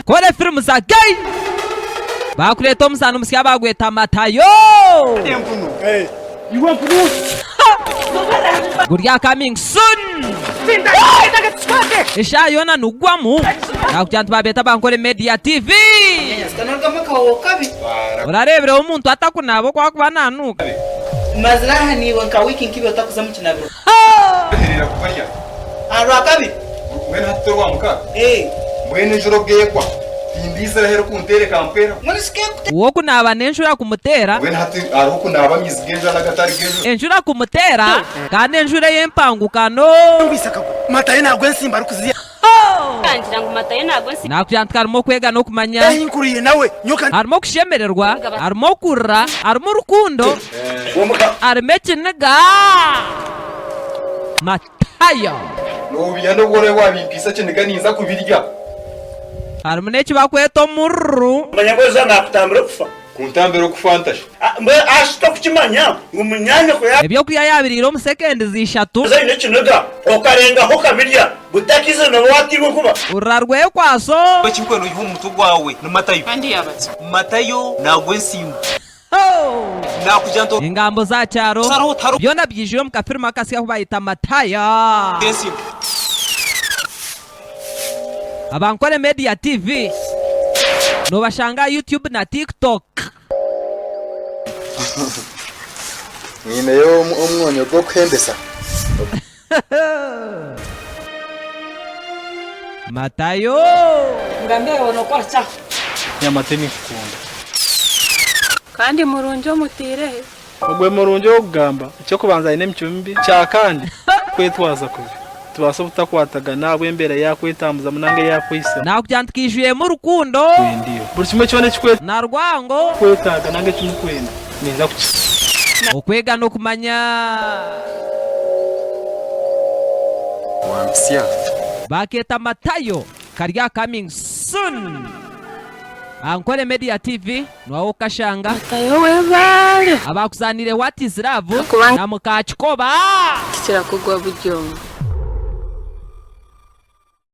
Ankole Films again! Baakureeta omuzaani musya baagweta Matayo! Guri aha coming soon! Eshaaha yoona nigugwamu. Nakugira nti baabeeta Ankole Media TV! Orareebireho omuntu atakunaaba oku akuba naanuuka? Oherera kuva ryari? Aha Rwakabiri. Mbwenu hati t'orwamukaaga? Ee. Mbwenu enjura obwo ekwa, tindiizira ahu erikunteera ekampweraho? Mbwenu shi k'ekute. Ow'okunaaba n'enjura kumuteera. Mbwenu hati hariho okunaaba amaizi g'enjura n'agatari g'enjura? Enjura kumuteera, kandi enjura ey'empangukano. Matayo nagwa ensimbi arikuziha. Nakugira nti harimu okwega n'okumanya, harimu okushemererwa, harimu okurira, harimu rukundo, harimu ekiniga. Matayo. Noobiha n'obu oraabe waabimpiisa ekiniga ninza kubirya. Harimu n'eki barikweta omururu. Manya ngu Ezra naakutambira okufa. Kuntambira okufa nta shi? Mbwenu aha shi tokukimanya ngu munyaanyoko yaaba. Eby'okurya yaabiriire omu sekendizi ishatu. Aine ekiniga, okarengaho okabirya, butakiizire nooba waatairwe enkuba. Orura rwekwaso. Ekirikwenda oihe omu mutwe gwawe ni Matayo. Matayo nagwa ensimbo. Nakugira nti. Engambo za kyaro. Okusaraho tihariho. Byona byiijwire omu kafirimu akasya ahu bayeta Matayo. Ensimbo. Abankore Media TV nobashanga aha YouTube na TikTok. Mwineyo omwonyo gw'okuhembesa? Matayo. Nyamate ninkukunda. Kandi murungi omutaire he? Ogwe murungi ow'okugamba, eky'okubanza aine emicwe mibi, kyakandi kwetwaza kubi. Nitubaasa obutakwatagana ahabw'embeera ei akwetambuzamu nanga ei akwehisamu. Nakugira nti kaijwiremu rukundo. Endiyo. Buri kimwe kyona eki Na rwango. kwetaaga nanga eki mukwenda, ninza kuki. Okwega n'okumanya. Wampitsya. Bakeeta Matayo kari aha coming soon. Ankole Media TV niwawe okukashanga. Matayo webale. Abakuzanire what is love Akuba na mukakikoba. Tikira kugwa buri omwe.